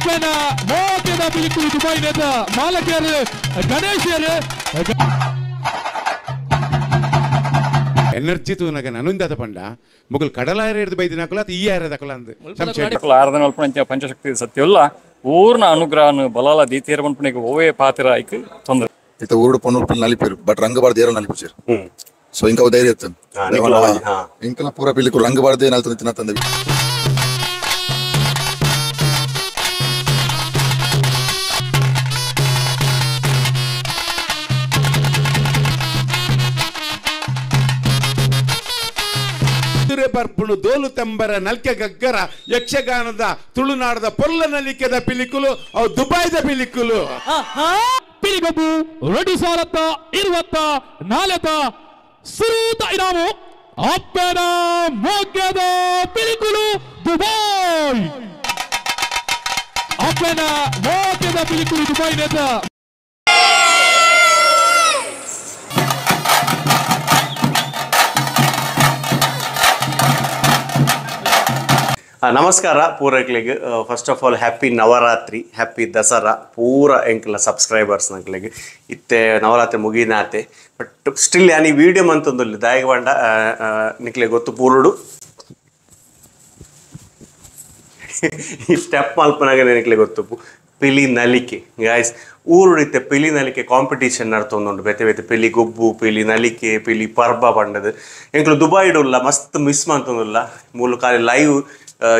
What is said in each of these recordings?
ಅಪ್ಪನ ಮೋಕೆದ ಪಿಲಿಕುಲು Dubai ನೇತ ಮಾಲಕರು ಗಣೇಶರು energy ತೂನಗ ನನುಂದಾದ ಪಂಡ ಮುಗುಲ್ ಕಡಲಾಯರ ಹಿಡಿದು ಬೈದಿನಾಕುಲ ಈ ಯಾರದಕುಲ ಅಂದ್ ಆರಾಧನೆ ಅಲ್ಪಣಂಚ ಪಂಚಶಕ್ತಿ ಸತ್ಯಲ್ಲ ಊರ್ನ ಅನುಗ್ರಹನು ಬಲಾಲ ದೀತಿಯರ ಪನ್ಪುನೆಗ್ ಓವೇ ಪಾತ್ರ ಐಕ್ ತೊಂದರೆ ಇತ್ತ ಊರುಡು ಪೊಣ್ಣು ಪಿಲ್ ನಲಿಪೇರು ಬಟ್ ರಂಗಬಾರ್ದು ಏರ ನಲಿಪುಚೇರು ಸೊ ಇಂಕ ಧೈರ್ಯ ಇತ್ತು ಇಂಕಲ ಪೂರ ಪಿಲಿಕು ರಂಗಬಾರ್ದು ನಲ್ತು ತಿನ್ನ ತಂದೆ ಬರ್ಪುಣು ದೋಲು ತಂಬರ ನಲ್ಕೆ ಗಗ್ಗರ ಯಕ್ಷಗಾನದ ತುಳುನಾಡದ ಪೊಲ್ಲ ನಲಿಕೆದ ಪಿಲಿಕುಲು ಅವು ದುಬೈದ ಪಿಲಿಕುಲು ಪಿಲಿಗೊಬ್ಬು 2024 ಸುರೂತ ಇನಾಮು ಅಪ್ಪನ ಮೋಗ್ಯದ ಪಿಲಿಕುಲು ದುಬೈ ಅಪ್ಪನ ಮೋಗ್ಯದ ಪಿಲಿಕುಲು ದುಬೈ ನೇತ ನಮಸ್ಕಾರ ಪೂರಕ್ಲೆಗ್. First of all happy Navaratri, happy Dasara ಪೂರ ಎಂಕ್ಲ ಸಬ್ಸ್ಕ್ರೈಬರ್ಸ್ ನಕ್ಲೆಗ್. ಇತ್ತೆ ನವರಾತ್ರಿ ಮುಗಿನಾತೆ ಬಟ್ ಸ್ಟಿಲ್ ಯಾನ್ ಈ ವಿಡಿಯೋ ಮಂತೊಂದುಲ್ಲೆ ದಾಯೆಗ್ ಪಂಡ ನಿಕ್ಲೆ ಗೊತ್ತು ಪೂರುಡು ಈ ಸ್ಟೆಪ್ ಮಲ್ಪನಾಗ ನಿಕ್ಲೆ ಗೊತ್ತುಪ್ಪು ಪಿಲಿ ನಲಿಕೆ ಗಾಯ್ಸ್. ಊರುಡು ಇತ್ತೆ ಪಿಲಿ ನಲಿಕೆ ಕಾಂಪಿಟೇಷನ್ ನಡ್ತೊಂದುಂಡು. ಬೇತೆ ಬೇತೆ ಪಿಲಿ ಗೊಬ್ಬು, ಪಿಲಿ ನಲಿಕೆ, ಪಿಲಿ ಪರ್ಬ ಪಂಡದು ಎಂಕ್ಲು ದುಬೈಡುಲ್ಲ ಮಸ್ತ್ ಮಿಸ್ ಮಂತೊಂದುಲ್ಲ. ಮೂಲು ಖಾಲಿ ಲೈವ್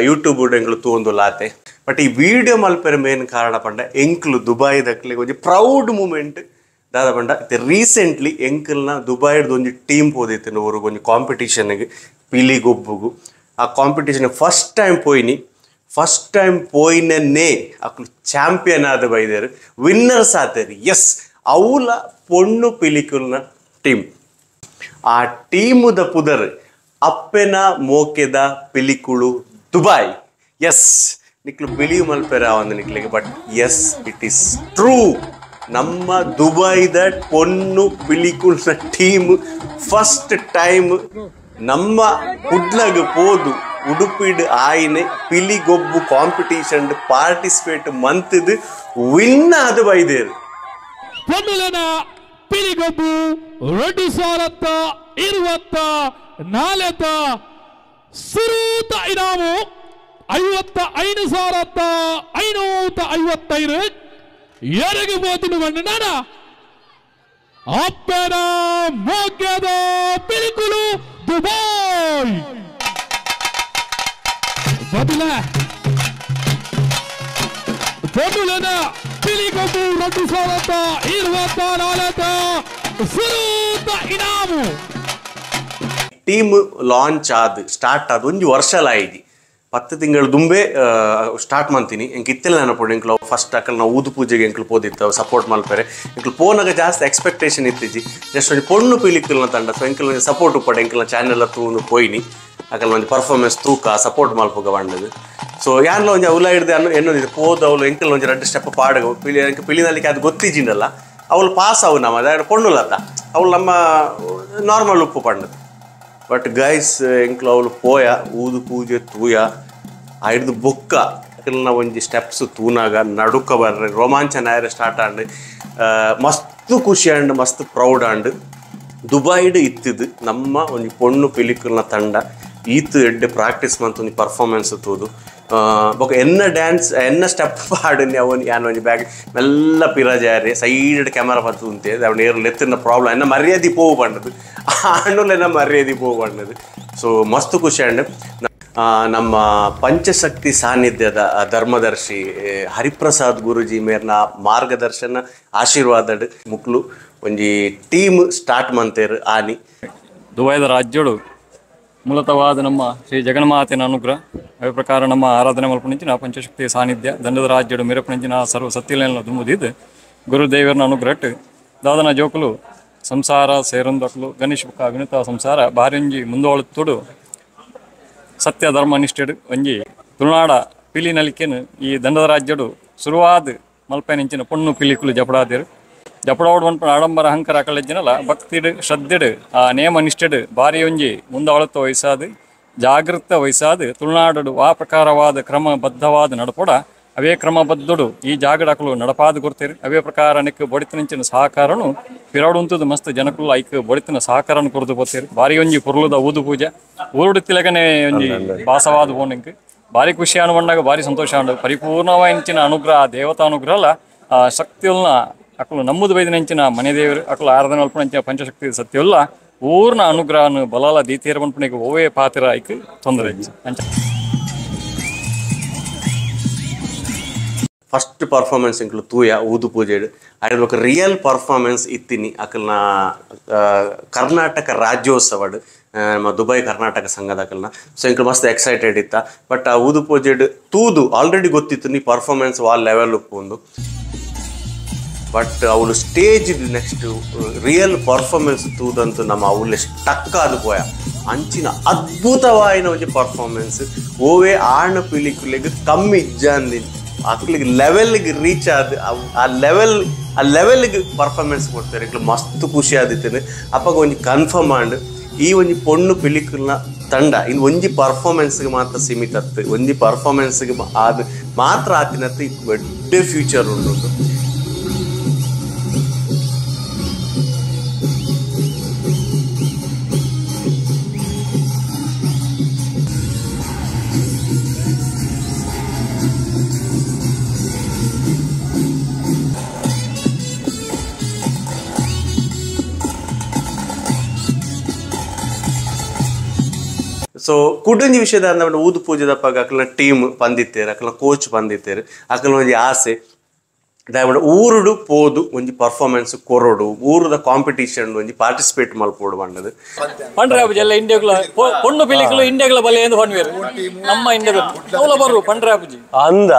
ಯೂಟ್ಯೂಬ್ ಎಂಕ್ಲು ತೂವೊಂದುಲ್ಲ ಆತೆ. ಬಟ್ ಈ ವಿಡಿಯೋ ಮಲ್ಪೆರೆ ಮೇನ್ ಕಾರಣ ಪಂಡ ಎಂಕ್ಲು ದುಬೈದಕ್ಲೆಗ್ ಒಂಜಿ ಪ್ರೌಡ್ ಮೂಮೆಂಟ್ ದಾದ ಪಂಡ ಇತ್ತೆ ರೀಸೆಂಟ್ಲಿ ಎಂಕಲ್ನ ದುಬೈಡ್ದು ಒಂಜಿ ಟೀಮ್ ಪೋದಿತ್ತು ಊರುಗು ಒಂಜಿ ಕಾಂಪಿಟೇಷನ್ಗೆ ಪಿಲಿ ಗೊಬ್ಬುಗು. ಆ competition first time ಪೋಯಿನಿ. First time ಪೋಯಿನೇ ಅಕ್ಲು champion ಆದ ಬೈದೇರು, ವಿನ್ನರ್ಸ್ ಆತೇರು. ಎಸ್, ಅವಲ ಪೊಣ್ಣು ಪಿಲಿಕುಲ್ನ ಟೀಮ್. ಆ ಟೀಮುದ ಪುದರ್ ಅಪ್ಪೆನ ಮೋಕೆದ ಪಿಲಿಕುಳು ದುಬೈ. ಎಸ್, ನಿಕ್ಲು ಬಿಲೀವ್ ಮಲ್ಪೆರ ಒಂದು ನಿಕ್ಲಿಗೆ, but yes it is true. ನಮ್ಮ ದುಬೈದ ಪೊಣ್ಣು ಪಿಲಿಕುಲ್ನ team first time ನಮ್ಮ ಕುಡ್ಲಗ್ ಪೋದು ಉಡುಪಿಡ್ ಆಯ್ನೆ ಪಿಲಿಗೊಬ್ಬು ಕಾಂಪಿಟೇಷನ್ ಪಾರ್ಟಿಸಿಪೇಟ್ ಮಂತದು ವಿನ್ ಆದ ಬೈದೇರು. ಪೊನ್ನುಲನ ಪಿಲಿಗೊಬ್ಬು 2024 ಸುರೂತ ಇನಾಮು 55,555 ಎರೆಗೆ ಪೋತುಂಡು ಪಂಡ ಅಪ್ಪನ ಮೋಗ್ಯದ ಪಿಲಿಕುಲು ದುಬೈ. ಬದಲ ಪೊನ್ನುಲನ ಪಿಲಿಗೊಬ್ಬು 2024 ಸುರೂತ ಇನಾಮು. ಟೀಮ್ ಲಾಂಚ್ ಆದ್ ಸ್ಟಾರ್ಟ್ ಆದ ಒಂಜಿ ವರ್ಷಲ ಆಯ್ದಿ 10 ತಿಂಗಳು ದುಂಬೆ ಸ್ಟಾರ್ಟ್ ಮಾಡ್ತೀನಿ. ಎಂಕ್ ಇತ್ತೆಲ್ಲ ನೆನಪುಂಡು ಎಂಕ್ಲು ಫಸ್ಟ್ ಅಕಲ್ ನಾವು ಊದು ಪೂಜೆಗೆ ಎಂಕ್ಲು ಪೋದಿತ್ತು ಸಪೋರ್ಟ್ ಮಲ್ಪೆರೆ. ಎಂಕ್ಲು ಪೋನಾಗ ಜಾಸ್ತಿ ಎಕ್ಸ್ಪೆಕ್ಟೇಷನ್ ಇತ್ತಿಜಿ. ಜಸ್ಟ್ ಒಂಜಿ ಪೊಣ್ಣು ಪಿಲಿಕುಲ್ನ ತಂಡ, ಸೊ ಎಂಕ್ಲು ಒಂಜಿ ಸಪೋರ್ಟ್ ಉಪ್ಪಡೆ ಎಂಕ್ಲ ಚಾನೆಲ್ ತೂನು ಪೋಯಿನಿ. ಅಕಲ್ ಒಂಜಿ ಪರ್ಫಾರ್ಮೆನ್ಸ್ ತೂಕ ಸಪೋರ್ಟ್ ಮಲ್ಪುಗ ಬಂಡದು. ಸೊ ಯಾನ್ಲ ಒಂಜಿ ಅವಲ ಹಿಡ್ದು ಅನ್ನು ಎನ್ನೊಂದು ಪೋದು ಅವಳು ಎಂಕಲ್ ಒಂಜಿ 2 ಸ್ಟೆಪ್ ಪಾಡಗ ಪಿಲಿ ಎಂಕ್ ಪಿಲಿನಲ್ಲಿಕ್ಕೆ ಅದು ಗೊತ್ತಿಜಿಂಡಲ್ಲ. ಅವಳು ಪಾಸ್ ಅವು ನಮ್ಮ ಅದಾದ ಪೊಣ್ಣುಲತ್ತ ಅವಳು ನಮ್ಮ ನಾರ್ಮಲ್ ಉಪ್ಪು ಪಣ್ಣದು. ಬಟ್ ಗೈಸ್ ಎಂಕ್ಲು ಅವಳು ಪೋಯ ಊದು ಪೂಜೆ ತೂಯ ಹಿಡ್ದು ಬೊಕ್ಕ ಅಕಲ್ನ ಒಂಜಿ ಸ್ಟೆಪ್ಸ್ ತೂನಾಗ ನಡುಕ ಬರ್ರೆ ರೋಮಾಂಚನ ಆಯ್ರೆ ಸ್ಟಾರ್ಟ್ ಆಂಡ್ ಮಸ್ತ್ ಖುಷಿ ಆಂಡ್ ಮಸ್ತ್ ಪ್ರೌಡ್ ಆಂಡ್. ದುಬೈಡ್ ಇತ್ತಿದ್ದು ನಮ್ಮ ಒಂಜಿ ಪೊಣ್ಣು ಪಿಲಿಕುಲ್ನ ತಂಡ ಈತ್ ಎಡ್ಡೆ ಪ್ರಾಕ್ಟೀಸ್ ಮಂತ್ ಒಂಜಿ ಪರ್ಫಾರ್ಮೆನ್ಸ್ ತೂದು ಬೊಕ್ಕ ಎನ್ನ ಡ್ಯಾನ್ಸ್ ಎನ್ನ ಸ್ಟೆಪ್ ಪಾಡನಿ ಅವನು ಯಾನ್ ಒಂಜಿ ಬ್ಯಾಗ್ ಮೆಲ್ಲ ಪಿರಾಜಾರಿ ಸೈಡ್ ಕ್ಯಾಮರಾ ಪತ್ತು ಉಂತೆ ಅವನು ಏರು ಲೆತ್ತಿನ ಪ್ರಾಬ್ಲಮ್ ಎನ್ನ ಮರ್ಯಾದೆ ಪೋವು ಪಂಡದು ಆಣುಲೆನ್ನ ಮರ್ಯಾದೆ ಪೋವು ಪಂಡದು. ಸೊ ಮಸ್ತ್ ಖುಷಿ ಆಂಡ್. ನಮ್ಮ ಪಂಚಶಕ್ತಿ ಸಾನ್ನಿಧ್ಯದ ಧರ್ಮದರ್ಶಿ ಹರಿಪ್ರಸಾದ್ ಗುರುಜಿ ಮೇರ್ನ ಮಾರ್ಗದರ್ಶನ ಆಶೀರ್ವಾದ ಮುಕ್ಲು ಒಂಜಿ ಟೀಮ್ ಸ್ಟಾರ್ಟ್ ಮಂತೇರು ಆನಿ. ದುಬೈದ ರಾಜ್ಯಡು ಮೂಲತವಾದ ನಮ್ಮ ಶ್ರೀ ಜಗನ್ಮಾತೆನ ಅನುಗ್ರಹ ಅದೇ ಪ್ರಕಾರ ನಮ್ಮ ಆರಾಧನೆ ಮಲ್ಪುನಂಚಿನ ಪಂಚಶಕ್ತಿ ಸಾನ್ನಿಧ್ಯ ದಂಡದ ರಾಜ್ಯಡು ಮಿರಪುನಂಚಿನ ಸರ್ವ ಸತ್ಯಲೆಲ್ಲ ದುಂಬುದಿದ್ದು ಗುರುದೇವರನ ಅನುಗ್ರಹಟ್ ದಾದನ ಜೋಕುಲು ಸಂಸಾರ ಸೇರೊಂದಕ್ಲು ಗಣೇಶ್ ಬುಕ್ಕ ವಿನುತ ಸಂಸಾರ ಬಾರಿಂಜಿ ಮುಂದುವಳುತ್ತುಡು ಸತ್ಯ ಧರ್ಮ ನಿಷ್ಠೆಡು ಒಂಜಿ ತುಳುನಾಡ ಪಿಲಿ ನಲಿಕೆನು ಈ ದಂಡದ ರಾಜ್ಯಡು ಶುರುವಾದ ಮಲ್ಪೆನಂಚಿನ ಪೊಣ್ಣು ಪಿಲಿಕುಲು ಜಪಡಾದಿರು ಜಪಡೋಡು ಪನ್ಪುನ ಆಡಂಬರ ಅಹಂಕಾರ ಕಳೆಜಿನಲ್ಲ ಭಕ್ತಿಡು ಶ್ರದ್ಧೆಡು ಆ ನೇಮ ನಿಷ್ಠೆಡು ಬಾರಿ ಒಂಜಿ ಮುಂದಾಳತ್ವ ವಯಸ್ಸಾದ ಜಾಗೃತ ವಯಸ್ಸಾದ ತುಳುನಾಡು ಆ ಪ್ರಕಾರವಾದ ಕ್ರಮಬದ್ಧವಾದ ನಡಪೊಡ ಅವೇ ಕ್ರಮಬದ್ಧಡು ಈ ಜಾಗಡಕಲು ನಡಪಾದ ಕೊಡ್ತೀರಿ ಅವೇ ಪ್ರಕಾರ ನೆಕ್ ಬೊಡಿತನಂಚಿನ ಸಹಕಾರನು ಪಿರಾಡುಂತದ ಮಸ್ತ್ ಜನಕುಲು ಐಕ್ ಬೊಡಿತನ ಸಹಕಾರನು ಕೊರ್ದು ಪೋತೀರಿ ಬಾರಿ ಒಂಜಿ ಪೊರ್ಲುದ ಊದು ಪೂಜೆ ಊರುಡುತ್ತಿಲಗನೆ ಒಂಜಿ ಬಾಸವಾದ ಪೋನಿಂಕ್ ಭಾರಿ ಖುಷಿ ಅನುಬಂಡಾಗ ಭಾರಿ ಸಂತೋಷ ಅಂಡು ಪರಿಪೂರ್ಣವಾయింಚಿನ ಅನುಗ್ರಹ ದೇವತಾನುಗ್ರಹ ಆ ಶಕ್ತಿಯುಲ್ನ ಅಕಲು ನಮ್ಮದು ಬೈದಿನಂಚಿನ ಮನೆ ದೇವರು ಅಕಲು ಆರಾಧನೆ ಅಲ್ಪನಂಚಿನ ಪಂಚಶಕ್ತಿ ಸತ್ಯುಲ್ಲ ಊರ್ನ ಅನುಗ್ರಹನು ಬಲಾಲ ದೀತಿಯರ ಪನ್ಪುನೆಗ್ ಓವೇ ಪಾತ್ರ ಐಕ್ ತೊಂದರೆ ಅಂಚ ಫಸ್ಟ್ ಪರ್ಫಾರ್ಮೆನ್ಸ್ ಇಂಕ್ಲು ತೂಯ ಊದು ಪೂಜೆಡ್ ಆಯ್ದ ಬೊಕ ರಿಯಲ್ ಪರ್ಫಾರ್ಮೆನ್ಸ್ ಇತ್ತಿನಿ ಅಕಲ್ನ ಕರ್ನಾಟಕ ರಾಜ್ಯೋತ್ಸವಡ್ ನಮ್ಮ ದುಬೈ ಕರ್ನಾಟಕ ಸಂಘದ ಅಕಲ್ನ ಸೊ ಇಂಕ್ಲು ಮಸ್ತ್ ಎಕ್ಸೈಟೆಡ್ ಇತ್ತ ಬಟ್ ಆ ಊದು ಪೂಜೆಡ್ ತೂದು ಆಲ್ರೆಡಿ ಗೊತ್ತಿತ್ತು ನೀ ಪರ್ಫಾರ್ಮೆನ್ಸ್ ವಾಲ್ ಲೆವೆಲ್ ಉಪ್ಪುಂದು ಬಟ್ ಅವಳು ಸ್ಟೇಜ್ ನೆಕ್ಸ್ಟ್ ರಿಯಲ್ ಪರ್ಫಾರ್ಮೆನ್ಸ್ ತೂದಂತೂ ನಮ್ಮ ಅವಳು ಸ್ಟಕ್ ಆದ ಪೋಯ ಅಂಚಿನ ಅದ್ಭುತವಾಯಿನ ಒಂಜಿ ಪರ್ಫಾರ್ಮೆನ್ಸ್ ಓವೇ ಆಣ ಪಿಲಿಕುಲೆಗ್ ಕಮ್ಮಿ ಇಜ್ಜಾಂದಿ ಅಕ್ಲಿಗೆ ಲೆವೆಲ್ಗೆ ರೀಚ್ ಆದ ಆ ಲೆವೆಲ್ ಆ ಲೆವೆಲ್ಗೆ ಪರ್ಫಾರ್ಮೆನ್ಸ್ ಕೊಡ್ತಾರೆ ಇಕ್ಲು ಮಸ್ತ್ ಖುಷಿ ಆದಿತ್ತೇನೆ ಅಪ್ಪಗ ಒಂಜಿ ಕನ್ಫರ್ಮ್ ಆಂಡ್ ಈ ಒಂಜಿ ಪೊಣ್ಣು ಪಿಲಿಕುಲ್ನ ತಂಡ ಇನ್ನು ಒಂಜಿ ಪರ್ಫಾರ್ಮೆನ್ಸ್ಗೆ ಮಾತ್ರ ಸೀಮಿತ ಅತ್ತು ಒಂಜಿ ಪರ್ಫಾರ್ಮೆನ್ಸ್ಗೆ ಆದ ಮಾತ್ರ ಆತಿನತ್ತು ದೊಡ್ಡ ಫ್ಯೂಚರ್ ಉಂಟು. ಸೊ ಕುಡಂಜಿ ವಿಷಯದ ಅಂದ್ರೆ ಊದು ಪೂಜೆದಪ್ಪಾಗ ಅಕಲ್ನ ಟೀಮ್ ಬಂದಿತ್ತೇರು ಅಕಲ್ನ ಕೋಚ್ ಬಂದಿತ್ತೇರು ಅಕಲ್ನ ಒಂಜಿ ಆಸೆ ದಾಯಪಂಡ ಊರುಡು ಪೋದು ಒಂಜಿ ಪರ್ಫಾರ್ಮೆನ್ಸ್ ಕೊರೊಡು ಊರುದ ಕಾಂಪಿಟೇಷನ್ ಒಂಜಿ ಪಾರ್ಟಿಸಿಪೇಟ್ ಮಲ್ಪೋಡು ಬಂಡದು ಪಂಡ್ರಾಬುಜಿ ಎಲ್ಲ ಇಂಡಿಯಾಗುಲ ಪೊಣ್ಣು ಪಿಲಿಕುಲು ಇಂಡಿಯಾಗುಲ ಬಲೆ ಎಂದು ಪನ್ವೇರು ನಮ್ಮ ಇಂಡಿಯಾದ ಅವಲ ಬರು ಪಂಡ್ರಾಬುಜಿ ಅಂದ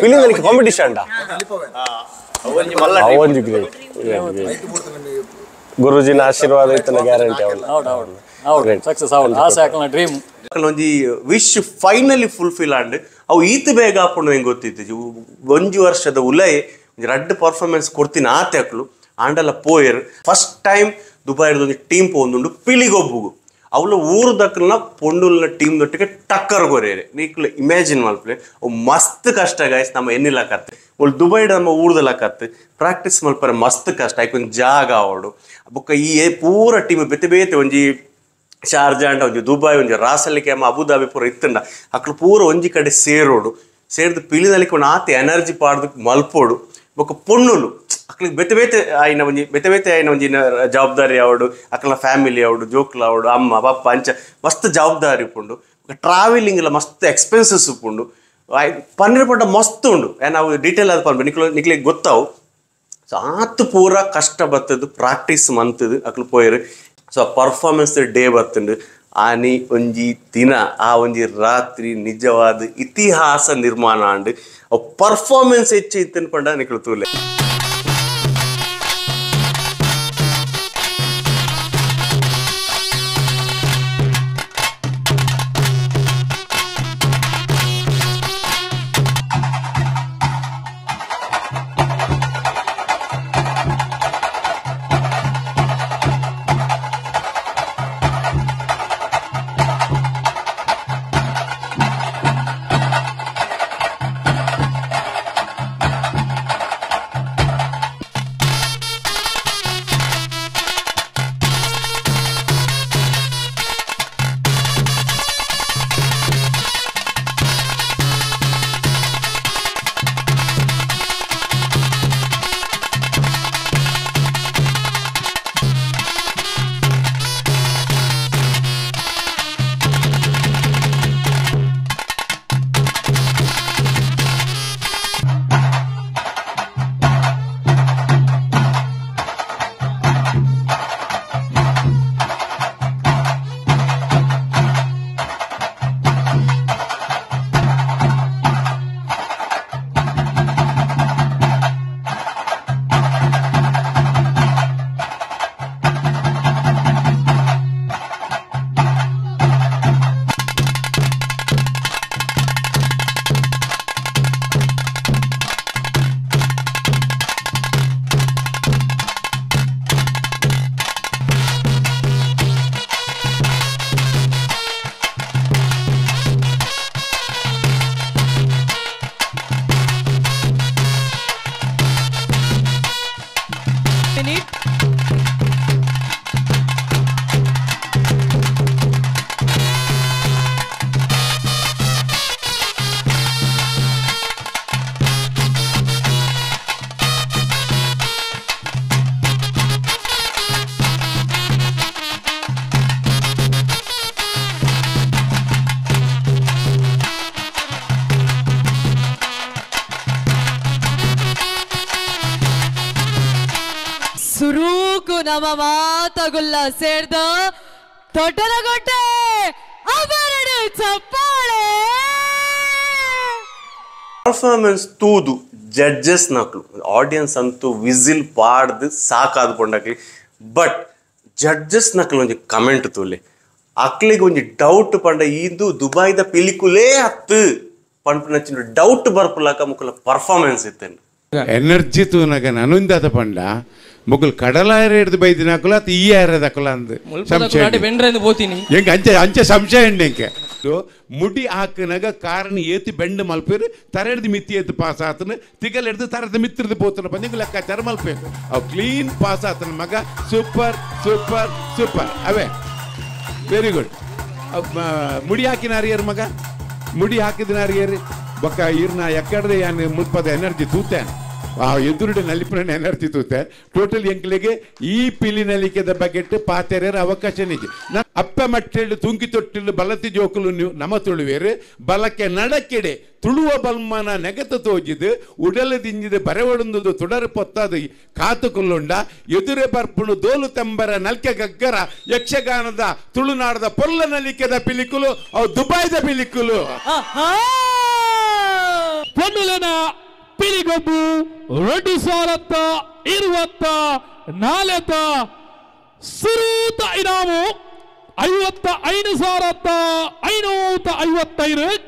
ಪಿಲಿಂಗಲಿಕ್ಕೆ ಕಾಂಪಿಟೇಷನ್ ಅವೊಂಜಿ ಗ್ರೇಟ್ ಗುರುಜಿನ ಆಶೀರ್ವಾದ ಇತ್ತನ ಗ್ಯಾರಂಟಿ ಅವನು. ಹೌದು ಹೌದು ಹೌದು ಸಕ್ಸಸ್ ಹೌದು ಆಸೆ ಹಾಕಲ ಡ್ರೀಮ್ ಒಂಜಿ ವಿಶ್ ಫೈನಲಿ ಫುಲ್ಫಿಲ್ ಆಂಡ್ ಅವು ಈತ ಬೇಗ ಆಪುಂಡು ಹೆಂಗೆ ಗೊತ್ತಿತ್ತು ಒಂಜಿ ವರ್ಷದ ಉಲೈ ಒಂಜಿ ರಡ್ಡ್ ಪರ್ಫಾರ್ಮೆನ್ಸ್ ಕೊಡ್ತೀನಿ ಆತೆ ಅಕ್ಲು ಆಂಡಲ ಪೋಯರ್ ಫಸ್ಟ್ ಟೈಮ್ ದುಬೈದ ಒಂಜಿ ಟೀಮ್ ಪೋಂದುಂಡು ಪಿಲಿಗೊಬ್ಬುಗು ಅವಳು ಊರುದಕ್ಕಲ್ನ ಪೊಂಡುಲ್ನ ಟೀಮ್ ದೊಟ್ಟಿಗೆ ಟಕ್ಕರ್ ಕೊರೇರೆ ನೀಕ್ಲು ಇಮ್ಯಾಜಿನ್ ಮಲ್ಪಲೆ ಅವು ಮಸ್ತ್ ಕಷ್ಟ ಗಾಯ್ಸ್ ನಮ್ಮ ಎನ್ನಿಲಕತ್ತೆ ಒಳ್ಳೆ ದುಬೈಡ್ ನಮ್ಮ ಊರ್ದಲಕತ್ತೆ ಪ್ರಾಕ್ಟೀಸ್ ಮಲ್ಪರೆ ಮಸ್ತ್ ಕಷ್ಟ ಐಕ್ ಒಂಜಿ ಜಾಗ ಅವಳು ಬೊಕ್ಕ ಈ ಪೂರ ಟೀಮ್ ಬೇತೆ ಬೇತೆ ಒಂಜಿ ಶಾರ್ಜಾ ಅಂಡ ಒಂಜಿ ದುಬೈ ಒಂಜಿ ರಾಸಲಿಕೆ ಅಬುದಾಬಿ ಪೂರ ಇತ್ತಂಡ ಅಕ್ಲು ಪೂರ ಒಂಜಿ ಕಡೆ ಸೇರೋಡು ಸೇರ್ದು ಪಿಲಿನಲಿಕ್ಕೆ ಒಂದು ಆತ ಎನರ್ಜಿ ಪಾಡ್ದು ಮಲ್ಪೋಡು ಬೊಕ್ಕ ಪೊಣ್ಣುಲು ಅಕ್ಲಿಗೆ ಬೇತೆ ಬೇತೆ ಆಯ್ನ ಒಂಜಿ ಬೇತೆ ಬೇತೆ ಆಯ್ನ ಒಂಜಿ ಜವಾಬ್ದಾರಿ ಅವಡು ಅಕ್ಲ ಫ್ಯಾಮಿಲಿ ಅವಡು ಜೋಕ್ಲ ಅವಡು ಅಮ್ಮ ಪಪ್ಪ ಅಂಚ ಮಸ್ತ್ ಜವಾಬ್ದಾರಿ ಉಪ್ಪುಂಡು ಟ್ರಾವೆಲಿಂಗ್ ಎಲ್ಲ ಮಸ್ತ್ ಎಕ್ಸ್ಪೆನ್ಸಸ್ ಉಪ್ಪುಂಡು ಪನ್ನೀರ್ ಪಂಡ ಮಸ್ತ್ ಉಂಡು ನಾವು ಡೀಟೇಲ್ ಆದ ಪನ್ಪ ನಿಕ್ಲು ನಿಕ್ಲಿಗೆ ಗೊತ್ತಾವು. ಸೊ ಆತು ಪೂರ ಕಷ್ಟ ಬರ್ತದೆ ಪ್ರಾಕ್ಟೀಸ್ ಮಂತದು ಅಕ್ಲು ಪೋಯರು. ಸೊ ಆ ಪರ್ಫಾರ್ಮೆನ್ಸ್ ಡೇ ಬರ್ತುಂಡು ಆನಿ ಒಂಜಿ ದಿನ ಆ ಒಂಜಿ ರಾತ್ರಿ ನಿಜವಾದ ಇತಿಹಾಸ ನಿರ್ಮಾಣ ಆಂಡ್ ಪರ್ಫಾರ್ಮೆನ್ಸ್ ಹೆಚ್ಚು ಇತ್ತು ಪಂಡ ನಿಕ್ಲು ತೂಲೆ. ಸುರೂಕು ನಮ್ಮ ಮಾತಗುಲ್ಲ ಸೇರ್ದ ತೊಟ್ಟಲಗೊಟ್ಟೆ ಅವರಡು ಚಪ್ಪಾಳೆ. ಪರ್ಫಾರ್ಮೆನ್ಸ್ ತೂದು ಜಡ್ಜಸ್ ನಕ್ಲು ಆಡಿಯನ್ಸ್ ಅಂತೂ ವಿಸಿಲ್ ಪಾಡ್ದು ಸಾಕಾದ ಪೊಂಡಕ್ಲಿ. ಬಟ್ ಜಡ್ಜಸ್ ನಕ್ಲು ಒಂಜಿ ಕಮೆಂಟ್ ತೂಲೆ ಅಕ್ಲಿಗೆ ಒಂಜಿ ಡೌಟ್ ಪಂಡ ಇಂದು ದುಬೈದ ಪಿಲಿಕುಲೇ ಅತ್ತು ಪಂಪನ ಡೌಟ್ ಬರ್ಪುಲಾಕ ಮುಕುಲ ಪರ್ಫಾರ್ಮೆನ್ಸ್ ಇತ್ತೇನೆ. ಎನರ್ಜಿ ತೂನಾಗ ನಾನೊಂದಾದ ಪಂಡ ಮುಗುಲ್ ಕಡಲಾಯರ ಹಿಡಿದು ಬೈದಿನ ಹಾಕುಲ ಈ ಯಾರದಕುಲ ಅಂದ್ ಹೆಂಗೆ ಅಂಚೆ ಅಂಚೆ ಸಂಶಯ ಉಂಡು ಎಂಕೆ ಮುಡಿ ಹಾಕಿನಾಗ ಕಾರಣ ಏತಿ ಬೆಂಡು ಮಲ್ಪೇರು ತರೆ ಹಿಡ್ದು ಮಿತ್ತಿ ಏತು ಪಾಸ್ ಆತನ ತಿಗಲ್ ಹಿಡ್ದು ತರದ ಮಿತ್ತಿರ್ದು ಪೋತನ ಬಂದು ಲೆಕ್ಕಾಚಾರ ಮಲ್ಪೇರು. ಅವು ಕ್ಲೀನ್ ಪಾಸ್ ಆತನ ಮಗ. Super super super ಅವೇ ವೆರಿ ಗುಡ್. ಮುಡಿ ಹಾಕಿನಾರಿಯರ್ ಮಗ ಮುಡಿ ಹಾಕಿದಿನಾರಿಯರ್ ಬೊಕ್ಕ ಇರ್ನ ಎಕ್ಕಡ್ದೆ ಯಾನ್ ಮುಲ್ಪದ ಎನರ್ಜಿ ತೂತೆ ಆ ಎದುರುಡೆ ನಲಿಪುನ ಎನರ್ಜಿ ತೂತೆ ಟೋಟಲ್ ಎಂಕ್ಲೆಗೆ ಈ ಪಿಲಿ ನಲಿಕೆದ ಬಗೆಟ್ ಪಾತೆರೆರ ಅವಕಾಶ ನಿಜ. ಅಪ್ಪ ಮಟ್ಟೆಳು ತುಂಕಿ ತೊಟ್ಟಿಲು ಬಲತಿ ಜೋಕುಲು ನಮ ತುಳುವೇರು ಬಲಕ್ಕೆ ನಡಕೆಡೆ ತುಳುವ ಬಲ್ಮನ ನೆಗತ ತೋಜಿದು ಉಡಲ ದಿಂಜಿದ ಬರೆವಡೊಂದು ತುಡರು ಪೊತ್ತಾದ ಕಾತುಕುಲ್ಲುಂಡ ಎದುರೆ ಬರ್ಪುಣು ದೋಲು ತಂಬರ ನಲ್ಕೆ ಗಗ್ಗರ ಯಕ್ಷಗಾನದ ತುಳುನಾಡದ ಪೊಲ್ಲ ನಲಿಕೆದ ಪಿಲಿಕುಲು ಅವು ದುಬೈದ ಪಿಲಿಕುಲು. ಪೊನ್ನುಲನ ಪಿಲಿಗೊಬ್ಬು 2024 ಸುರೂತ ಇನಾಮು 55,555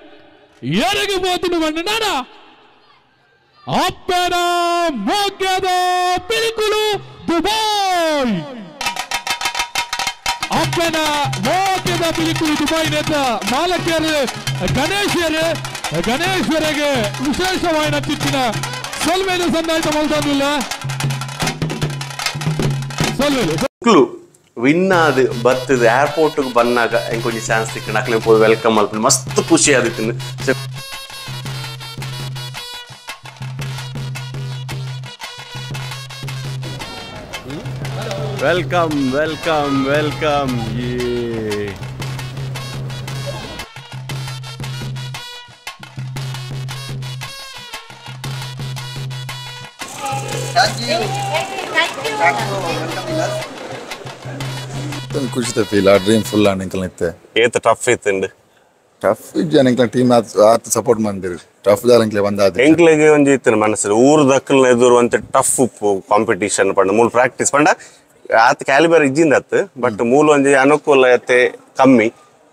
ಯಾರಿಗೆ ಬೋತಿನ ಬಣ್ಣ ಅಪ್ಪನ ಮೋಗ್ಯದ ಪಿಲಿಕುಲು ದುಬೈ. ಅಪ್ಪನ ಮೋಗ್ಯದ ಪಿಲಿಕುಲು ದುಬೈ ನೇತ ಮಾಲಕಿಯರು ಗಣೇಶರು ಗಣೇಶ್ವರಿಗೆ ವಿಶೇಷವಾದ ಚಿತ್ತಿನ ಸೊಲ್ಮೇಲೆ ಸಂದಾಯ್ತ ಮಲ್ತಂದಿಲ್ಲ ಸೊಲ್ಮೇಲೆ ವಿನ್ ಆದ್ ಬರ್ತದೆ ಏರ್ಪೋರ್ಟ್ ಬಂದಾಗ ಎಂಕೊಂಚ ಚಾನ್ಸ್ ತಿಕ್ಕಂಡು ಅಕ್ಲೆ ಪೋದು welcome ಮಲ್ಪುಂಡು ಮಸ್ತ್ ಖುಷಿ ಆದಿತ್ತು. Welcome welcome welcome. ಖುಷಿ ಫೀಲ್ ಆ ಡ್ರೀಮ್ ಫುಲ್ ಎಂಕಲ್ ಇತ್ತೆ ಏತ್ ಟಫ್ ಇತ್ತುಂಡು ಟಫ್ ಇಜ್ಜ ಎಂಕಲ್ ಟೀಮ್ ಆತ್ ಸಪೋರ್ಟ್ ಮಂದಿರು ಟಫ್ ದಾಲ ಎಂಕ್ಲೆ ಬಂದಾದ ಎಂಕ್ಲೆಗೆ ಒಂಜಿ ಇತ್ತು ಮನಸ್ಸು ಊರು ದಕ್ಕಲ್ನ ಎದುರು ಅಂತ ಟಫ್ ಉಪ್ಪು ಕಾಂಪಿಟಿಷನ್ ಪಂಡ ಮೂಲ ಪ್ರಾಕ್ಟೀಸ್ ಪಂಡ ಆತ್ ಕ್ಯಾಲಿಬರ್ ಇಜ್ಜಿಂದ ಅತ್ತು ಬಟ್ ಮೂಲ ಒಂಜಿ ಅನುಕೂಲತೆ ಕಮ್ಮಿ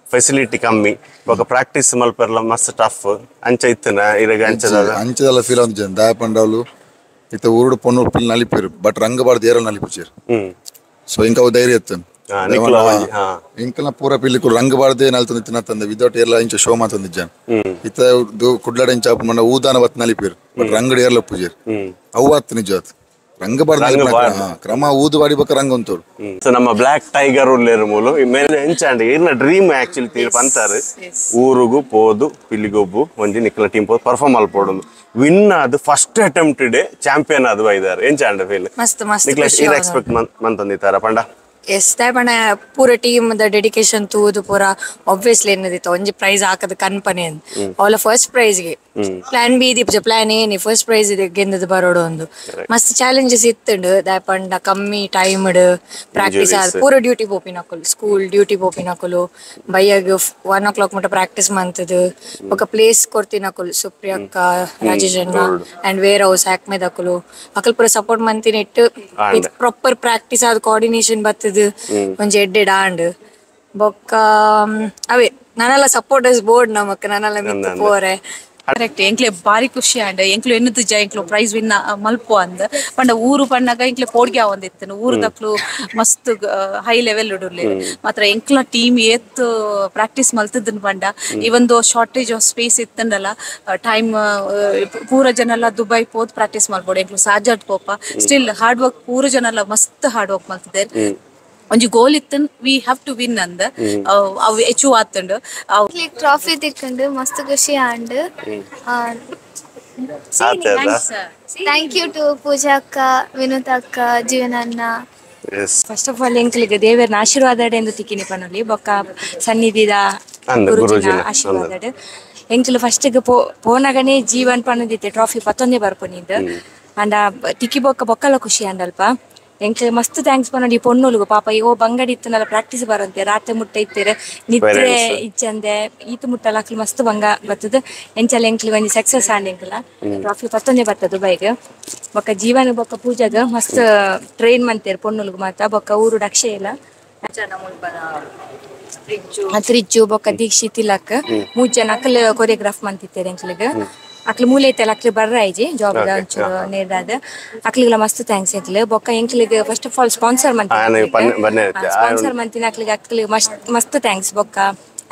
ಫೆಸಿಲಿಟಿ ಕಮ್ಮಿ ಬೊಕ ಪ್ರಾಕ್ಟೀಸ್ ಮಲ್ಪೆರ್ಲ ಮಸ್ತ್ ಟಫ್ ಅಂಚ ಇತ್ತನ ಇರಗ ಅಂಚದ ಅಂಚದಲ್ಲ ಫೀಲ್ ಒಂಜಿ ದಾಯ ಪಂಡವಲು ಇತ್ತ ಊರುಡು ಪೊಣ್ಣು ಪಿಲ್ ನಲಿಪೇರು ಬಟ್ ರಂಗ ಬಾರ್ದು ಏರಲ್ ನಲಿಪುಚೇರು. ಸೊ ಇಂಕ ಅವು ಧೈರ್ಯ ಇತ್ತು ಇಂಕಲ್ನ ಪೂರ ಪಿಲ್ಲಿಕುಲು ರಂಗ ಬಾರ್ದೆ ನಲ್ತಂದು ತಿನ್ನತ್ತಂದೆ ವಿದೌಟ್ ಏರ್ಲ ಇಂಚ ಶೋ ಮಾತಂದಿಜ್ಜಾನ್ ಇತ್ತ ಕುಡ್ಲಾಡ ಇಂಚ ಮಣ್ಣ ಊದಾನ ಬತ್ ನಲಿಪೇರು ಬಟ್ ರಂಗಡು ಏರ್ಲ ಪೂಜೇರು ಅವು ಆತ್ ನಿಜ ಆತ್ ರಂಗ ಬಾರ್ದು ಕ್ರಮ ಊದು ಬಾಡಿ ಬಕ್ಕ ರಂಗ ಅಂತೋರು. ನಮ್ಮ ಬ್ಲಾಕ್ ಟೈಗರ್ ಉಲ್ಲೇರು ಮೂಲು ಮೇಲೆ ಎಂಚಾಂಡ್ ಇರ್ನ ಡ್ರೀಮ್ ಆಕ್ಚುಲಿ ತೀರ್ಪು ಅಂತಾರೆ ಊರುಗು ಪೋದು ಪಿಲ್ಲಿಗೊಬ್ಬು ಒಂಜಿ ನಿಕ್ಕಲ ಟೀಮ್ ಪೋದು ಪರ್ಫಾರ್ಮ್ ಮಲ್ಪೊಡೊಂದು ವಿನ್ ಅದು first attempt day champion ಅದು ಬೈದಾರೆ ಎಂಚಾಂಡ್ ಫೀಲ್ ಮಸ್ತ್ ಮಸ್ತ್ ನಿಕ್ಲ ಎಕ್ಸ್ಪೆಕ್ಟ್ ಮಂತಂದಿತ್ತಾರ ಪಂಡ. ಎಸ್ ಪಂಡ ಪೂರ team the dedication ತೂದು ಪೂರ ಆಬ್ವಿಯಸ್ಲಿ ಏನದಿತ್ತು ಒಂಜಿ ಪ್ರೈಸ್ ಹಾಕದ ಕನ್ಪನೆ ಅವಳ ಫಸ್ಟ್ ಪ್ರೈಸ್ಗೆ ಪ್ಲಾನ್ ಬಿ ದೀಪಜ ಪ್ಲಾನ್ ಏನಿ ಫಸ್ಟ್ ಪ್ರೈಸ್ ಇದೆ ಗೆಂದದ ಬರೋಡು ಒಂದು ಮಸ್ತ್ ಚಾಲೆಂಜಸ್ ಇತ್ತುಂಡು ದಾಯ ಪಂಡ ಕಮ್ಮಿ ಟೈಮ್ ಪ್ರಾಕ್ಟೀಸ್ ಆದ್ ಪೂರ ಡ್ಯೂಟಿ ಪೋಪಿನಕುಲು ಸ್ಕೂಲ್ ಡ್ಯೂಟಿ ಪೋಪಿನಕುಲು ಬೈಯಾಗ 1 o'clock ಮುಟ್ಟ ಪ್ರಾಕ್ಟೀಸ್ ಮಂತದು ಬೊಕ ಪ್ಲೇಸ್ ಕೊಡ್ತಿನಕುಲು ಸುಪ್ರಿಯಕ್ಕ ರಾಜೇಶ್ ಅಣ್ಣ and wear house ಹಾಕ್ಮೇದಕುಲು ಅಕಲ್ ಪೂರ ಸಪೋರ್ಟ್ ಮಂತಿನ ಇಟ್ಟು ಪ್ರಾಪರ್ ಪ್ರಾಕ್ಟೀಸ್ ಆದ್ ಕೋಆರ್ಡಿನೇಷನ್ ಬರ್ತದೆ ಒಂಜಿ ಎಡ್ಡೆಡ್ ಆಂಡ್ ಬೊಕ್ಕ ಅವೇ ನಾನೆಲ್ಲ ಸಪೋರ್ಟರ್ಸ್ ಬೋರ್ಡ್ ನಮಕ್ ನಾನೆಲ್ಲ ಮಿತ್ತು ಪೋರೆ ಕರೆಕ್ಟ್ ಎಂಕ್ಲೆ ಬಾರಿ ಖುಷಿ ಆಂಡ್ ಎಂಕ್ಲು ಎನ್ನುದು ಎಂಕ್ಲು ಪ್ರೈಸ್ ವಿನ್ ಮಲ್ಪು ಅಂದ್ ಪಂಡ ಊರು ಪಣ್ಣಾಗ ಎಂಕ್ಲೆ ಪೋಡ್ಗೆ ಒಂದಿತ್ತು ಊರು ದಕ್ಲು ಮಸ್ತ್ ಹೈ ಲೆವೆಲ್ ಉಡುರ್ಲಿ ಮಾತ್ರ ಎಂಕ್ಲ ಟೀಮ್ ಏತ್ ಪ್ರಾಕ್ಟೀಸ್ ಮಲ್ತದನ್ ಪಂಡ ಈ ಒಂದು shortage of space ಇತ್ತಂಡಲ್ಲ time ಪೂರ ಜನ ಎಲ್ಲ ದುಬೈ ಪೋದ್ ಪ್ರಾಕ್ಟೀಸ್ ಮಲ್ಪೋಡು ಎಂಕ್ಲು ಸಾಜಾಡ್ ಪೋಪ still hard work ಪೂರ ಜನ ಎಲ್ಲ ಮಸ್ತ್ ಹಾರ್ಡ್ ವರ್ಕ್ ಮಲ್ತಿದ್ದಾರೆ. ಒಂಜಿ ಗೋಲ್ ಇತ್ತನ್ we have to win ಅಂದ ಅವು ಅಚೀವ್ ಆತಂಡು ಟ್ರಾಫಿ ತಿಕ್ಕೊಂಡು ಮಸ್ತ್ ಖುಷಿ and thank you to ಪೂಜಾ ಅಕ್ಕ ವಿನೋದ್ ಅಕ್ಕ ಜೀವನ ಅಣ್ಣ. First of all ಎಂಕ್ಲಿಗೆ ದೇವರನ ಆಶೀರ್ವಾದ ಎಂದು ತಿಕ್ಕಿನಿ ಪನೊಲಿ ಬೊಕ್ಕ ಸನ್ನಿಧಿದ ಗುರುಜಿನ ಆಶೀರ್ವಾದ ಎಂಕ್ಲು ಫಸ್ಟ್ ಪೋನಗನೇ ಜೀವನ್ ಪನದಿತ್ತೆ ಟ್ರಾಫಿ ಪತ್ತೊಂದೇ ಬರ್ಪೊನಿದ್ದು ಅಂಡ ತಿಕ್ಕಿ ಬೊಕ್ಕ ಬೊಕ್ಕಲ ಖುಷಿ ಅಂಡಲ್ಪ. ಎಂಕ್ಲೆ ಮಸ್ತ್ thanks ಪನ್ನೊಂದು ಈ ಪೊಣ್ಣುಲುಗು ಪಾಪ ಓ ಬಂಗಡಿ ಇತ್ತನಲ್ಲ ಪ್ರಾಕ್ಟೀಸ್ ಬರಂತೆ ರಾತ್ರಿ ಮುಟ್ಟ ಇತ್ತೀರ ನಿದ್ರೆ ಇಜ್ಜಂದೆ ಈತ ಮುಟ್ಟಲ್ಲ ಅಕ್ಲು ಮಸ್ತ್ ಬಂಗ ಬರ್ತದ ಎಂಚಲ ಎಂಕ್ಲಿ ಒಂಜಿ ಸಕ್ಸಸ್ ಆಂಡ್ ಎಂಕ್ಲ ಟ್ರಾಫಿ ಪತ್ತೊಂದೇ ಬರ್ತದ ದುಬೈಗ್ ಬೊಕ್ಕ ಜೀವನ ಬೊಕ್ಕ ಪೂಜಾಗ ಮಸ್ತ್ ಟ್ರೈನ್ ಮಂತೇರ್ ಪೊಣ್ಣುಲುಗು ಮಾತ ಬೊಕ್ಕ ಊರು ಅಕ್ಷಯ ಇಲ್ಲ ತ್ರಿಜ್ಜು ಬೊಕ್ಕ ದೀಕ್ಷಿ ತಿಲಕ್ ಮೂಜ್ ಜನ ಅಕ್ಲು ಕೊರಿಯೋಗ್ರಾಫ್ ಮಂತಿತ್ತೇರ್ ಎಂಕ್ಲಿಗ್ ಅಕ್ಲು ಮೂಲೆ ಐತಲ್ಲ ಅಕ್ಲು ಬರ್ರ ಐಜಿ ಜಾಬ್ ಒಂಚೂರು ನೇರ್ದಾದ ಅಕ್ಲಿಗೆಲ್ಲ ಮಸ್ತ್ thanks ಎಂಕ್ಲು ಬೊಕ್ಕ ಎಂಕ್ಲಿಗ್ first of all sponsor ಮಂತಿನ sponsor ಮಂತಿನ ಅಕ್ಲಿಗೆ ಅಕ್ಲಿಗೆ ಮಸ್ತ್ ಮಸ್ತ್ thanks ಬೊಕ್ಕ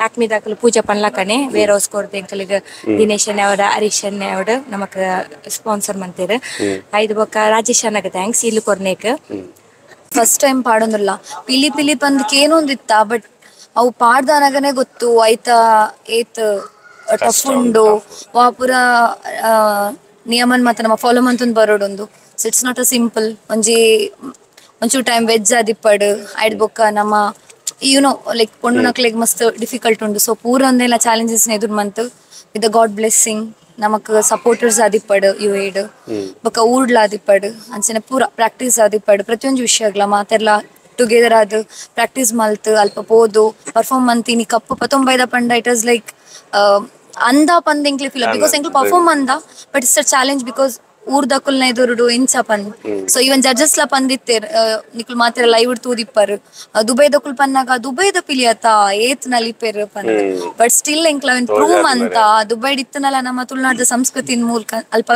ಆಕ್ಮಿದ ಅಕ್ಲು ಪೂಜಾ ಪನ್ಲಕನೆ ವೇರ್ ಹೌಸ್ ಕೊರ್ದು ಎಂಕ್ಲಿಗ್ ದಿನೇಶ್ ಅವರ ಹರೀಶ್ ಅವರ ನಮಕ್ ಸ್ಪಾನ್ಸರ್ ಮಂತೇರ್ ಐದು ಬೊಕ್ಕ ರಾಜೇಶ್ ಅಣ್ಣಗ್ thanks ಇಲ್ಲಿ ಕೊರ್ನೇಕ್ ಫಸ್ಟ್ ಟೈಮ್ ಪಾಡೊಂದಿಲ್ಲ ಪಿಲಿ ಪಿಲಿ ಪಂದಕ್ಕೆ ಏನೊಂದಿತ್ತ ಬಟ್ ಅವು ಪಾಡ್ದನಗನೆ ಗೊತ್ತು ಐತ ಏತ್ ಟಫ್ ಉಂಡು ವಾ ಪೂರ ನಿಯಮನ್ ಮಾತ ನಮ್ಮ follow ಮಂತೊಂದು ಬರೋಡೊಂದು. So it's not a simple ಒಂಜಿ ಒಂಚೂರು ಟೈಮ್ ವೆಜ್ ಆದಿಪ್ಪಡು ಐಡ್ ಬೊಕ್ಕ ನಮ್ಮ you know like ಪೊಣ್ಣು ನಕ್ಲೆಗ್ ಮಸ್ತ್ ಡಿಫಿಕಲ್ಟ್ ಉಂಡು. ಸೊ ಪೂರ ಒಂದೆಲ್ಲ ಚಾಲೆಂಜಸ್ ಎದುರು month with the god blessing ನಮಕ್ ಸಪೋರ್ಟರ್ಸ್ ಆದಿಪ್ಪಡು you aid ಬೊಕ್ಕ ಊರ್ಡ್ಲ ಆದಿಪ್ಪಡು ಅಂಚನೆ ಪೂರ ಪ್ರಾಕ್ಟೀಸ್ ಆದಿಪ್ಪಡು ಪ್ರತಿಯೊಂದು ವಿಷಯಗ್ಲ ಮಾತೆರ್ಲ ಟುಗೆದರ್ ಆದ್ ಪ್ರಾಕ್ಟೀಸ್ ಮಲ್ತ್ ಅಲ್ಪ ಪೋದು ಪರ್ಫಾರ್ಮ್ ಮಂತೀನಿ ಕಪ್ಪು ಪತ್ತೊಂಬೈದ ಪಂಡ it is like ಅಂದ ಪಂದ್ ಎಂಕ್ಲೆ ಫೀಲ್ because ಎಂಕ್ಲು perform ಅಂದ but it's a challenge because ಊರ್ದಕುಲ್ನ ಎದುರುಡು ಇಂಚ ಪಂದ್. So even judges ಲ ಪಂದಿತ್ತೇರ್ ನಿಕ್ಲು ಮಾತ್ರ ಲೈವ್ ತೂದಿಪ್ಪರು ದುಬೈದಕುಲ್ ಪನ್ನಾಗ ದುಬೈದ ಪಿಲಿಯತ ಏತ್ ನಲಿಪೇರ್ ಪಂದ್ ಬಟ್ ಸ್ಟಿಲ್ ಎಂಕ್ಲ ಪ್ರೂವ್ ಅಂತ ದುಬೈಡ್ ಇತ್ತನಲ್ಲ ನಮ್ಮ ತುಳುನಾಡ ಸಂಸ್ಕೃತಿನ ಮೂಲಕ ಅಲ್ಪ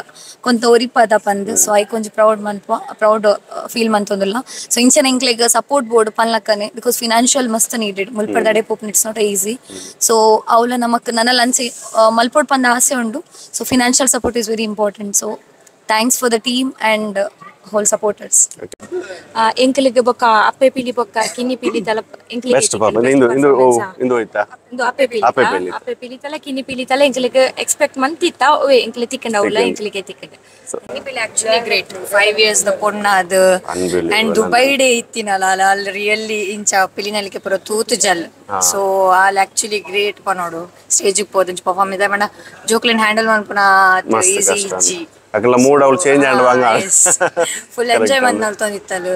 ಕೊಂತ ಒರಿಪದ ಪಂದ್. ಸೊ ಐಕ್ ಒಂಜಿ ಪ್ರೌಡ್ ಮನ್ಪ ಪ್ರೌಡ್ ಫೀಲ್ ಮಂತೊಂದುಲ್ಲ. ಸೊ ಇಂಚನ ಎಂಕ್ಲೆಗ್ ಸಪೋರ್ಟ್ ಬೋರ್ಡ್ ಪನ್ಲಕ್ಕನೆ because financial ಮಸ್ತ್ ನೀಡೆಡ್ ಮುಲ್ಪದಡೆ ಪೋಪುನ it's not easy. So ಅವಲ ನಮಕ್ ನನಲ ಅಂಚೆ ಮಲ್ಪೋಡ್ ಪಂದ ಆಸೆ ಉಂಡು. So financial support is very important. So thanks for the team and whole supporters. ಎಂಕಲಿಗೆ ಬೊಕ್ಕ ಅಪ್ಪೆ ಪಿಲಿ ಬೊಕ್ಕ ಕಿನ್ನಿ ಪಿಲಿ ತಲ ಎಂಕಲಿಗೆ ಬೆಸ್ಟ್ ಪಾಪ ಇಂದು ಇಂದು ಇಂದು ಹೋಯ್ತಾ ಅಪ್ಪೆ ಪಿಲಿ ಅಪ್ಪೆ ಪಿಲಿ ತಲ ಕಿನ್ನಿ ಪಿಲಿ ತಲ ಎಂಕಲಿಗೆ ಎಕ್ಸ್ಪೆಕ್ಟ್ ಮಂತಿತ್ತ ಓ ಎಂಕಲೆ ತಿಕ್ಕಂಡ ಅವಲ ಎಂಕಲಿಗೆ ತಿಕ್ಕಂಡ ಕಿನ್ನಿ ಪಿಲಿ actually great 5 years the ಪೊಣ್ಣ ಅದು ಅಂಡ್ ದುಬೈ day ಇತ್ತಿನಲ್ಲ ಅಲ್ಲಿ ರಿಯಲಿ ಇಂಚ ಪಿಲಿನಲಿಕೆ ಪೂರ ತೂತು ಜಲ್. ಸೊ ಆಲ್ ಆಕ್ಚುಲಿ ಗ್ರೇಟ್ ಪನೋಡು ಸ್ಟೇಜ್ ಪೋದಂಚ ಪರ್ಫಾರ್ಮ್ ಇದೆ ಬಣ್ಣ ಜೋಕ್ಲಿನ್ ಹ್ಯಾಂಡಲ್ ಮನ್ಪುನ ಈಸಿ ಇಜ್ಜಿ ಅಕಲ ಮೂಡ್ ಅವಳು ಚೇಂಜ್ ಆಡುವಾಗ ಫುಲ್ ಎಂಜಾಯ್ ಮಂತೊಂದಿತ್ತಲು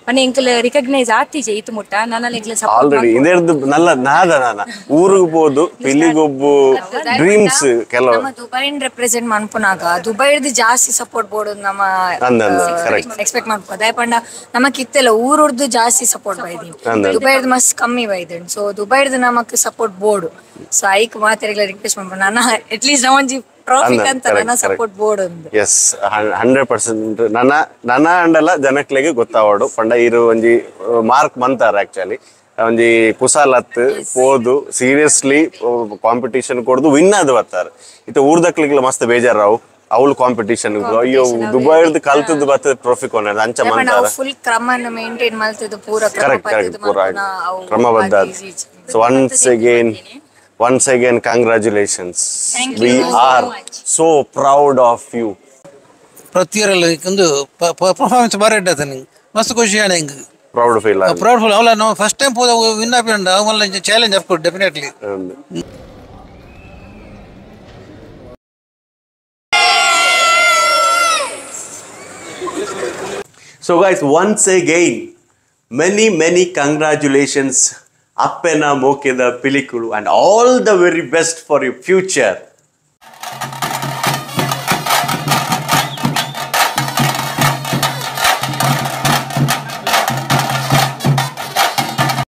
ಮನೆ ಎಂಕಲ್ ರಿಕಗ್ನೈಸ್ ಆತಿಜೆ ಇತ್ತು ಮುಟ್ಟ ನಾನಲ್ಲ ಎಂಕಲ್ ಆಲ್ರೆಡಿ ಇಂದೇರ್ದು ನಲ್ಲ ನಾದ ನಾನ ಊರಿಗೆ ಪೋದು ಪಿಲಿಗೊಬ್ಬು ಡ್ರೀಮ್ಸ್ ಕೆಲವು ನಮ್ಮ ದುಬೈನ್ ರೆಪ್ರೆಸೆಂಟ್ ಮನ್ಪುನಾಗ ದುಬೈರ್ದು ಜಾಸ್ತಿ ಸಪೋರ್ಟ್ ಬೋರ್ಡ್ ನಮ್ಮ ಎಕ್ಸ್ಪೆಕ್ಟ್ ಮನ್ಪು ದಯಪಂಡ ನಮಕ್ ಇತ್ತೆಲ್ಲ ಊರುರ್ದು ಜಾಸ್ತಿ ಸಪೋರ್ಟ್ ಬೈದಿ ದುಬೈರ್ದು ಮಸ್ತ್ ಕಮ್ಮಿ ಬೈದಿ. ಸೊ ದುಬೈರ್ದು ನಮಕ್ support board. So ಐಕ್ ಮಾತೆರೆಗ್ಲ ರಿಕ್ವೆಸ್ಟ್ ಮನ್ಪು ನನ್ನ ಅಟ್ಲೀಸ್ಟ್ ನಮ್ಮೊಂಜಿ ಟ್ರಾಫಿಕ್ ಅಂತ ನನ್ನ ಸಪೋರ್ಟ್ ಬೋರ್ಡ್ ಒಂದು ಎಸ್ 100% ನನ್ನ ನನ್ನ ಅಂಡಲ ಜನಕ್ಲೆಗೆ ಗೊತ್ತಾವಡು ಪಂಡ ಇರು ಒಂಜಿ ಮಾರ್ಕ್ ಮಂತಾರ ಆಕ್ಚುಲಿ ಒಂಜಿ ಕುಸಾಲತ್ ಪೋದು ಸೀರಿಯಸ್ಲಿ ಕಾಂಪಿಟಿಷನ್ ಕೊಡ್ದು ವಿನ್ ಆದ್ ಬರ್ತಾರೆ ಇತ್ತ ಊರ್ದಕ್ಲಿಗೆಲ್ಲ ಮಸ್ತ್ ಬೇಜಾರಾವು ಅವಳು ಕಾಂಪಿಟಿಷನ್ ಅಯ್ಯೋ ದುಬೈರ್ದು ಕಲ್ತದ್ದು ಬರ್ತದೆ ಟ್ರೋಫಿ ಕೊನೆ ಅಂಚ ಮಂತಾರ ಫುಲ್ ಕ್ರಮನ ಮೇಂಟೈನ್ ಮಾಡ್ತಿದ್ದು ಪೂರ ಕರೆಕ್ಟ್ ಕರೆಕ್ಟ್ ಪೂರ ಕ್ರಮಬದ್ಧ. So once again congratulations. Thank we you so are much. So proud of you. ಪ್ರತಿಯರಲ್ಲ ಒಂದು ಪರ್ಫಾರ್ಮೆನ್ಸ್ ಬಾರಿ ಎಡ್ಡ ನಿಂಗೆ ಮಸ್ತ್ ಖುಷಿ ಆಣ ಹಿಂಗೆ proud feel proud feel ಅವಲ್ಲ ನಾವು ಫಸ್ಟ್ ಟೈಮ್ ಹೋದ ವಿನ್ ಆಪಿಂಡ ಅವಲ್ಲ challenge of course definitely. So guys, once again many many congratulations Appena Mokeda Pilikulu and all the very best for your future.